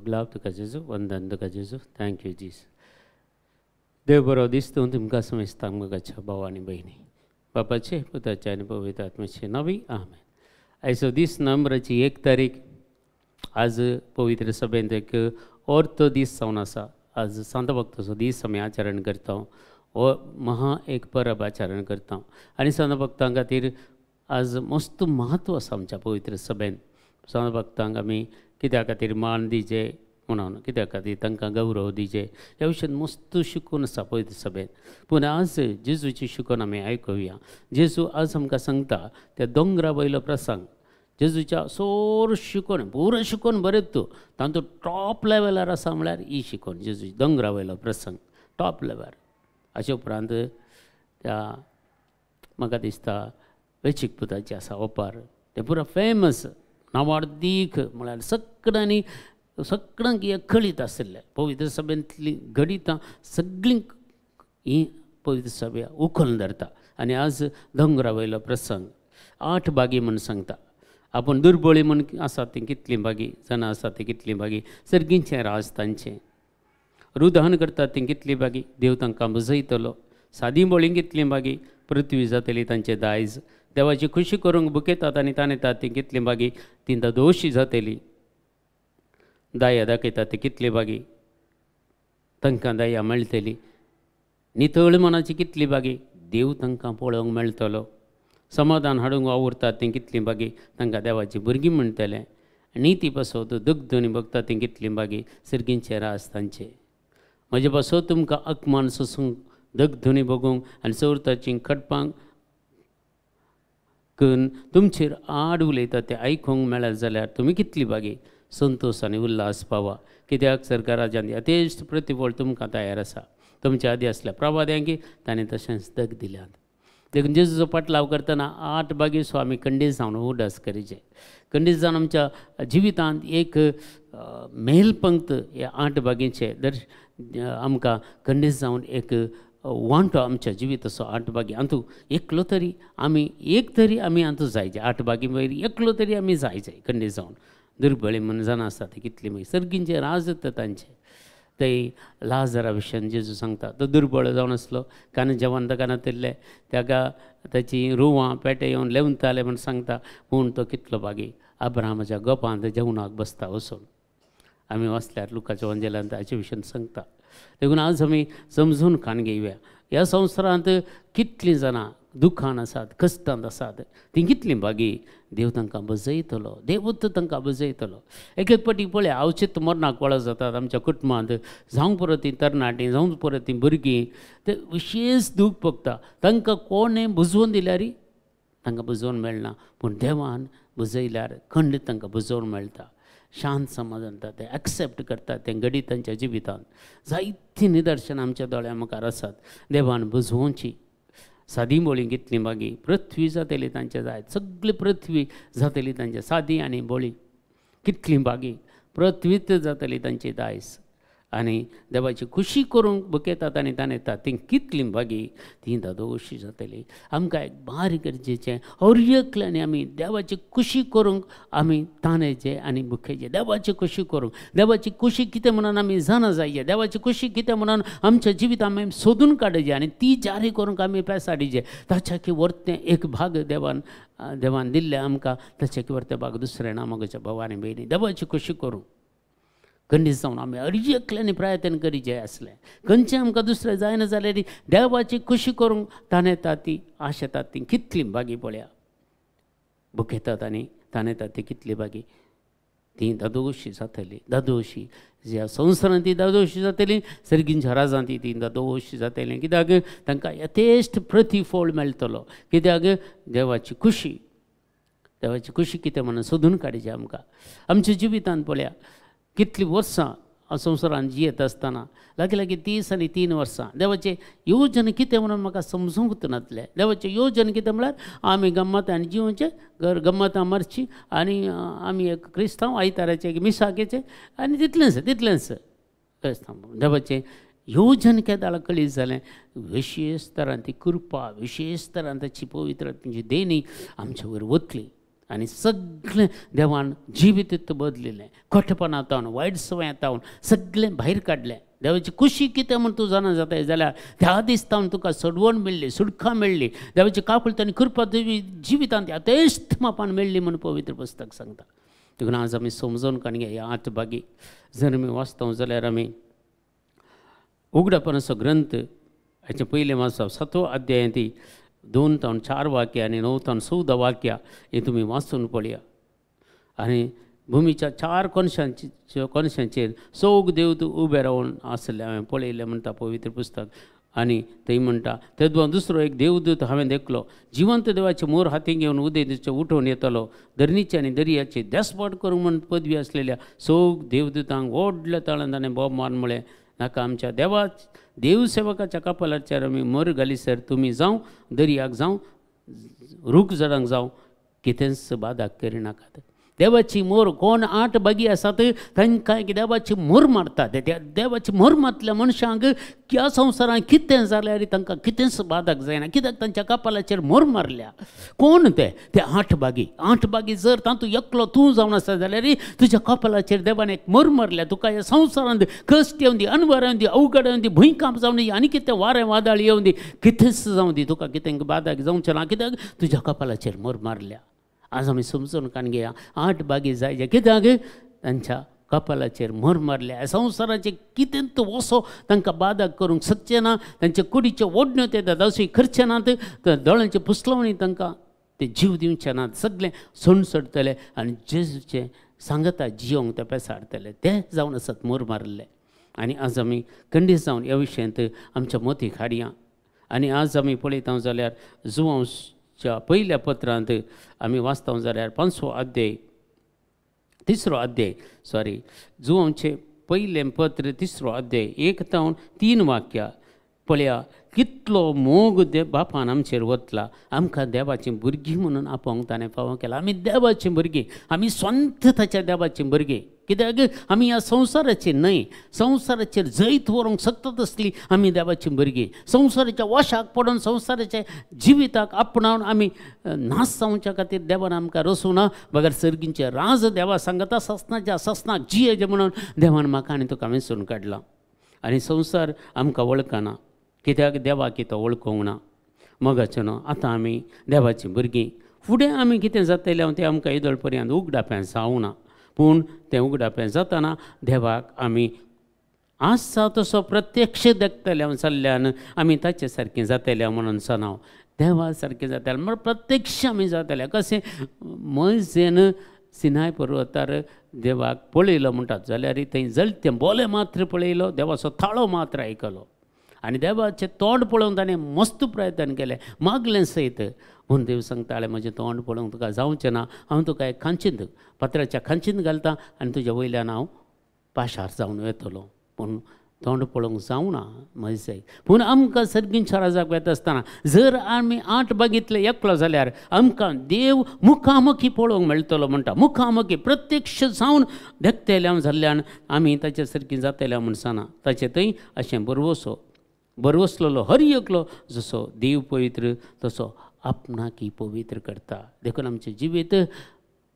ग्लाब तुका जेजू, वंदन तुका जेजू. Thank you Jesus. देव बरो दीस तूं तुमकां समजता मोगाच्या भाव आनी भयणी. बापाचे, पुताचे आनी पवित्र आत्म्याचे नांवी आमेन. आयचो दीस नोव्हेंबराची 1 तारीख. आज पवित्र सभेंत एक अर्थ दीस जावन आसा. आज सांत भक्ताचो दीस आमी आचरण करता, हो महा एक परब आचरण करता आनी सांत भक्तां खातीर आज मस्त म्हत्व आसा आमच्या पवित्र सभेंत. सांत भक्तांक आमी कित्या खातीर मान दिजे म्हणून, कित्या खातीर तांकां गौरव दिजे ह्या विशयान मस्त शिकून आसा पवित्र सभेंत. पूण आज जेजूची शिकून आमी आयकुया. जेजू आज आमकां सांगता त्या दोंगरा वयलो प्रसंग. जेजूच्या सोर शिकून पुरो शिकून बरें तूं तांचो टॉप लेवलार आसा म्हळ्यार ही शिकून जेजू दोंगरा वयलो प्रसंग टॉप लेवल. हाचे उपरांत त्या म्हाका दिसता वेचीक पुताची आसा ओपार, तें पुरो फेमस नांवाडदीक म्हळ्यार सगळ्यांनी सगळ्यांक हें कळीत आशिल्लें. पवित्र सभेंतलीं घडितां सगळीं ही पवित्र सभा उखलून धरता. आनी आज दोंगरा वयलो प्रसंग 8 भागी म्हूण सांगता. आपूण दुर्बळी म्हूण आसा तीं कितलीं भागी जाणां आसा तीं कितलीं भागी, सर्गींचें राज तांचें. रुदहन करतात तीं कितलीं भागी, देव तांकां बुजयतलो. सादी बोळी कितलीं भागी, पृथ्वी जातली तांचें दायज. देवाची खुशी करूंक बुकेतात आनी ताणेतात तीं कितलीं भागी, तीं दोशी जातली. दाया दाखयतात ती कितली भागी, तांकां दया मेळटली. नितळ मनाची कितली भागी, देव तांकां पळोवंक मेळटलो. समाधान हाडूंक वावुरतात तीं कितलीं भागी, तांकां देवाची भुरगीं म्हणटले. निती पासत दुग्धनी बगतात तीं कितलीं भागी, सर्गींचे राज तांचे. म्हजे पासत तुमकां अपमान सोसूंक, दगधनी भोगूंक आनी चवथाची खटपांक करून तुमचेर आड उलयतात तें आयकूंक मेळत जाल्यार तुमी कितली भागी, संतोश आनी उल्हास पावा. कित्याक सरकाराच्यान यथेश्ट प्रतिफळ तुमकां तयार आसा. तुमच्या आदी आसल्या प्रवाद्यांकी ताणें तशेंच दग दिल्यात. देखून जेजूचो पाटलाव करतना 8 भागी सो आमी खंडीत जावन उडास करीचे. खंडीत जावन आमच्या जिवितांत एक मेलपंक्त ह्या 8 भागींचे दर्श आमकां खंडीत जावन एक वांटो आमच्या जिविताचो 8 भागी अंतू एकलो तरी आमी एक तरी आमी अंतू जायचे. 8 भागी वयर एकलो तरी आमी जायचे खंडीत जावन. दुर्बळी म्हूण जाणां आसता ती कितली मागीर सर्गींचे राज जाता तांचे. ते लाजरा विशयान जेजू सांगता तो दुर्बळ जावन आसलो, कान जेवण ताका नातिल्लें, ताका ताची रुवां पेटे येवन लेवताले म्हूण सांगता. पूण तो कितलो भागी अब्राहमाच्या गोपांत जेवणाक बसता वचून. आमी वाचल्यार लुकाच्या वंजेलान ताचे विशयान सांगता. देखून आज आमी समजून खान घेवया ह्या संवसारांत कितलीं जाणां दुखान आसात, कश्टांत आसात, तीं कितलीं भागी, देव तांकां बजयतलो, देवूच तांकां बजयतलो. एक एक पटी पळय अवचीत मरणाक वळख जातात आमच्या कुटुंबांत, जावं पुरो तीं तरणाटीं, जावं पुरो तीं भुरगीं, ते विशेश दूख भोगता. तांकां कोणें बुजोवन दिल्यार तांकां बुजोवन मेळना, पूण देवान बुजयल्यार खंडीत तांकां बुजोवन मेळटा. शांत समाधान जाता, तें एक्सेप्ट करतात तें घडीत तांच्या जिवितांत. जायतीं निदर्शनां आमच्या दोळ्यां मुखार आसात. देवान बुजोवची सादी बोळी कितली भागी, पृथ्वी जातली तांचे जाय, सगळी पृथ्वी जातली तांचे सादी आनी बोळी कितली भागी, पृथ्वीत जातली तांची दायज. आनी देवाची खुशी करूंक बुकेतात आनी ताणेतात तीं कितलीं भागी, तीं दादोशी जातली. आमकां एक भारी गरजेचें हर एकल्यानी आमी देवाची खुशी करूंक आमी ताणेचे आनी बुकेचे. देवाची खुशी करूंक, देवाची खुशी कितें म्हणून आमी जाणा जायचे, देवाची खुशी कितें म्हणून आमच्या जिवितांत आमी सोदून काडचे आनी ती जारी करूंक आमी पेसाडीचे. ताच्या की वर्तें एक भाग देवान देवान दिल्लें आमकां, ताच्या की वर्तें भाग दुसरें ना मोगाच्या भाव आनी भयणी. देवाची खुशी करूंक खंडीत जावन आमी अर्जी एकल्यानी प्रयत्न करीचे आसलें. खंयचें आमकां दुसरें जायना जाल्यार देवाची खुशी करूंक ताणेतात ती आशेतात ती कितली भागी पळया, बुकेतात आनी ताणेतात ती कितली भागी, ती दादोशी जातली. दादोशी ह्या संवसारांत ती दादोशी जातली, सर्गींच्या राजांत ती दादोशी जातली. कित्याक तांकां यथेश्ट प्रतिफळ मेळटलो. कित्याक देवाची खुशी, देवाची खुशी कितें म्हणून सोदून काडची आमकां. आमच्या जिवितांत पळया कितलीं वर्सां संवसारांत जियेत आसतना लागीं लागीं 30 आनी 3 वर्सां देवाचें योजन कितें म्हणून म्हाका समजूंक नासलें. देवाचें योजन कितें म्हळ्यार आमी गम्मत आनी जिवचें घर गम्मतां मारची आनी आमी एक क्रिस्तांव आयताराचें एक मिसाकेचें आनी तितलेंच तितलेंच क्रिस्तांव. देवाचें योजन केदाळ कळीत जालें, विशेश तरान ती कृपा, विशेश तरान ताची पवित्र तांची देणी आमच्या वयर वतली आनी सगळें देवान जिवीत बदलिलें, खोटेपणा तावन वायट सवंया तावन सगळें भायर काडलें. देवाची खुशी कितें म्हूण तूं जाणा जाताय जाल्यार त्या दीस तावन तुका सोडवण मेळ्ळी, सुटका मेळ्ळी, देवाची काकुळट आनी कृपा तुजी जिवितांत यथेश्ट मापान मेळ्ळी म्हूण पवित्र पुस्तक सांगता. देखून आज आमी समजून काडया ह्या 8 भागी जर आमी वाचता जाल्यार आमी उगडापणाचो ग्रंथ हाचें पयलें वाचप 7वो अध्याय ती 2 तावन 4 वाक्यां आनी 9 तावन 14 वाक्यां हें तुमी वाचून पळया. आनी भुमीच्या 4 कोनशांचेर चौग देवत उबे रावन आसले हांवें पळयलें म्हणटा पवित्र पुस्तक. आनी थंय म्हणटा तेदो दुसरो एक देवदूत हांवें देखलो, जिवंत देवाचे मोर हातीन घेवन उदयचे उठोवन येतालो, धरणीचे आनी दर्याचे देसपाट करूंक म्हूण पदवी आसलेल्या चौग देवदूतांक व्हडल्या ताळान ताणें बोब मारून म्हळें, नाका आमच्या देवा देवसेवकाच्या कपालाचेर आमी मर घालीसर तुमी जावं दर्याक जावं रूख झाडांक जावं कितेंच बादाक करिनाकात. देवाची मोर कोण 8 भागी आसात तांकां एक देवाची मोर मारतात. त्या देवाची मोर मारतल्या मनशांक ह्या संवसारांत कितें जाल्यार तांकां कितेंच बादक जायना, कित्याक तांच्या कपालाचेर मोर मारल्या. कोण ते? ते 8 भागी. 8 भागी जर तातूंत एकलो तूं जावन आसा जाल्यार तुज्या कपालाचेर देवान एक मोर मारल्या. तुका ह्या संवसारांत कश्ट येवं दी, अनवर येवं दी, अवघड येवं दी, भुंयकांप जावं दी, आनी कितें वारें वादळ येवं दी, कितेंच जावं दी, तुका कितें बादक जावचें ना, कित्याक तुज्या कपालाचेर मोर मारल्या. आज आमी समजून कान घेया 8 भागी जाय कित्याक तांच्या कपालाचेर मोर मारल्या. संवसाराचे कितें तो वसो तांकां बादक करूंक शकचें ना, तांचे कुडीच्यो ओडण्यो ते दादोशी करचे नात, दोळ्यांचे पुसलवणी तांकां ते जीव दिवचे नात, सगळें सोडटले आनी जेजूचें सांगता जियोंक ते पेसाडटले. ते जावन आसात मोर मारिल्ले. आनी आज आमी खंडीत जावन ह्या विशयांत आमच्या मोतीक हाडया. आनी आज आमी पळयता जाल्यार जुवांच्या पयल्या पत्रांत आमी वाचता जाल्यार 5वो अध्याय 3रो अध्याय सॉरी जुवांचें पयलें पत्र 3रो अध्याय 1 तावन 3 वाक्यां पळया. कितलो मोग दे बापान आमचेर वतला, आमकां देवाचीं भुरगीं म्हणून आपोवंक ताणें फावो केला. आमी देवाचीं भुरगीं, आमी स्वंत ताच्या देवाचीं भुरगीं, कित्याक आमी ह्या संवसाराचेर न्हय, संवसाराचेर जैत व्हरूंक शकता तसली आमी देवाचीं भुरगीं. संवसाराच्या वशाक पडून संवसाराच्या जिविताक आपणावन आमी नाश जावच्या खातीर देवान आमकां रसूं ना, बगर सर्गींचे राज देवा सांगता ससनाच्या ससनाक जियेचें म्हणून देवान म्हाका आनी तुका वेंचून काडला. आनी संवसार आमकां वळखना, कित्याक देवाक तो वळखूंक ना. मोगाचें न्हू आतां आमी देवाचीं भुरगीं. फुडें आमी कितें जातलें तें आमकां येदोळ पर्यंत उगडापें जावं ना, पूण तें उगडापें जातना देवाक आमी आसा तसो प्रत्यक्ष देखतले जाल्ल्यान आमी ताचे सारकें जातले म्हणून सनाव देवा सारकें जातले म्हण प्रत्यक्ष आमी जातले. कशें मोयजेन सिनाय पर्वतार देवाक पळयलो म्हणटात जाल्यार थंय जळतें बोले मात्र पळयलो, देवाचो थाळो मात्र आयकलो आनी देवाचें तोंड पळोवन ताणें मस्त प्रयत्न केलें, मागलें सयत. म्हूण देव सांगताले म्हजें तोंड पळोवंक तुका जावचें ना, हांव तुका एक खांचींत पत्राच्या खांचींत घालता आनी तुज्या वयल्यान हांव पाशार जावन वेतलो. पूण तोंड पळोवंक जावना म्हजें. पूण आमकां सर्गींच्या राजाक वेता आसतना जर आमी 8 बागींतले एकलो जाल्यार आमकां देव मुखामुखी पळोवंक मेळटलो म्हणटा. मुखामुखी प्रत्यक्ष जावन देखतले जाल्ल्यान आमी ताचे सारकीं जातले म्हूण सांगना. ताचे थंय अशें बरवसो बरवसलेलो हर एकलो जसो देव पवित्र तसो आपणाकी पवित्र करता. देखून आमचें जिवीत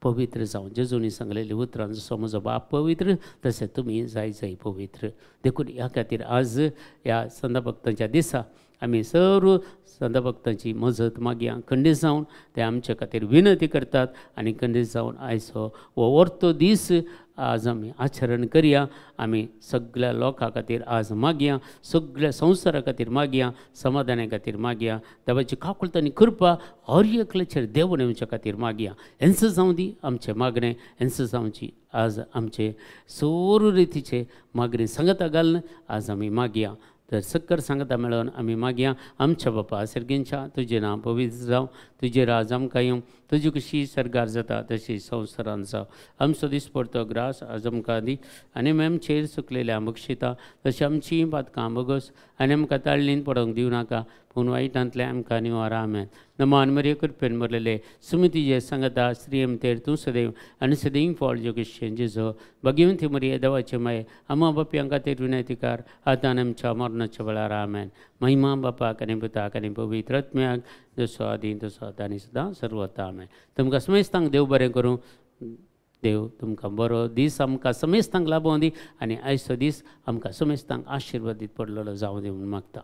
पवित्र जावं. जेजूनी सांगलेली उतरां जसो म्हजो बाप पवित्र तशें तुमी जाय जाय पवित्र. देखून ह्या खातीर आज ह्या संदभक्तांच्या दिसा आमी सर्व संदभक्तांची मजत मागया, खंडीत जावन ते आमचे खातीर विनंती करतात आनी खंडीत जावन आयचो हो वर्तो दीस आज आमी आचरण करया. आमी सगळ्या लोकां खातीर आज मागया, सगळ्या संवसारा खातीर मागया, समाधाना खातीर मागया, देवाची काकुळट आनी कृपा हर एकल्याचेर देवून येवच्या खातीर मागया. हेंच जावं दी आमचें मागणें, हेंच जावची आज आमचे सोर रितीचे मागणें सांगता घालून आज आमी मागया. तर सक्कर सांगता मेळोवन आमी मागया. आमच्या बापा सर्गींच्या तुजें नांव पवित्र जावं, तुजें राज आमकां येवं, तुजी कशी सर्गार जाता तशी संवसारान जावं. आमचो दिसपडतो ग्रास आज आमकां दी आनी आमचेर चुकलेल्या बक्षिता तशी आमची पातकां भोगोस आनी आमकां ताळणीन पडोवंक दिवं नाका, पूण वायटांतलें आमकां निवार. आमेन. नमान मरिये कृपेन भरलेले सुमतीजे सांगता श्रीयमतेर तूं सदैव आनी सदैव फळ जोगेश जेजो भगिवंती मरिये देवाचे माये आमा बापयां खातीर विनंतीकार आतां आमच्या मरणाच्या वेळार. आमेन. महिमा बापाक आनी पुताक आनी पवित्र आत्म्याक, जसो आदी तसो आतां आनी सदां सर्वता. आमेन. तुमकां समेस्तांक देव बरें करूं. देव तुमकां बरो दीस आमकां समेस्तांक लाबोवं दी आनी आयचो दीस आमकां समेस्तांक आशिर्वादीत पडलेलो जावं दी म्हूण मागता.